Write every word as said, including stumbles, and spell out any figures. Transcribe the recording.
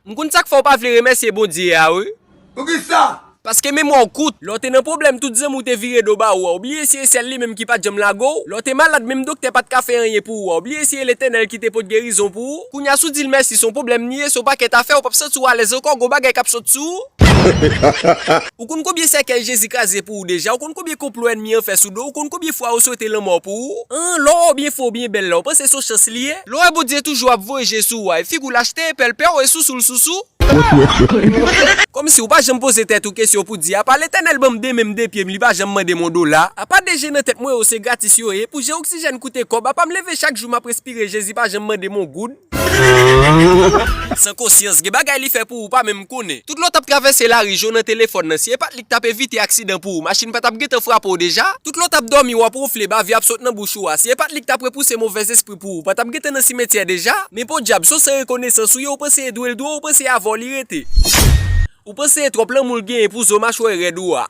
M konn sa k fè w pa vle remèsye Bondye a, wi. Poukisa? Paske memwa w kout. Lè w te nan pwoblèm, tout zanmi w te vire do ba ou a. Ou bliye se syèl li menm ki pa t janm lage w. Lè w te malad, menm doktè pa t ka fè anyen pou ou a. Ou bliye se Letènèl ki te pot gerizon pou ou. Kounye a, si w di l mèsi, se yon pwoblèm li ye, se yon pakèt afè, ou p ap santi w alèz ankò, gon bagay k ap sot sou ou. Ou konn konbyen sèkèy Jezi kraze pou ou deja? Ou konn konbyen konplo ènmi an fè sou do w? Ou konn konbyen fwa yo swete lanmò pou ou? An, lè w wè w byen fò, w byen bèl la, ou panse se yon chans li ye? Lè w wè Bondye toujou ap voye je sou ou a, e figi w l achte, pèl pè w, e sousou l sousou. Kòmsi ou pa janm poze tèt ou kesyon pou di, apa Letènèl ban m de men m, de pye m, li pa janm mande m yon dola? Apa de je nan tèt mwen yo se gratis yo ye? Pou je oksijèn koute kòb? Apa m leve chak jou m ap respire, Jezi pa janm mande m yon goud? San konsyans, gen bagay li fè pou ou pa menm konnen. Tout lè w t ap travèse lari, je w nan telefòn nan, si e pa t li k t ap evite aksidan pou ou, machin pa t ap gentan frape w deja? Tout lè w t ap dòmi, w ap wonfle, bavè ap sot nan bouch ou a, si e pa t li k t ap repouse movèzespri pou ou, pa t ap gentan nan simetyè deja? Men podyab, se yon san rekonesans ou ye, ou panse e dwe l dwe w, ou panse e avè w li rete. Ou panse e twòp lanmou l genyen pou zo machwè rèd ou a.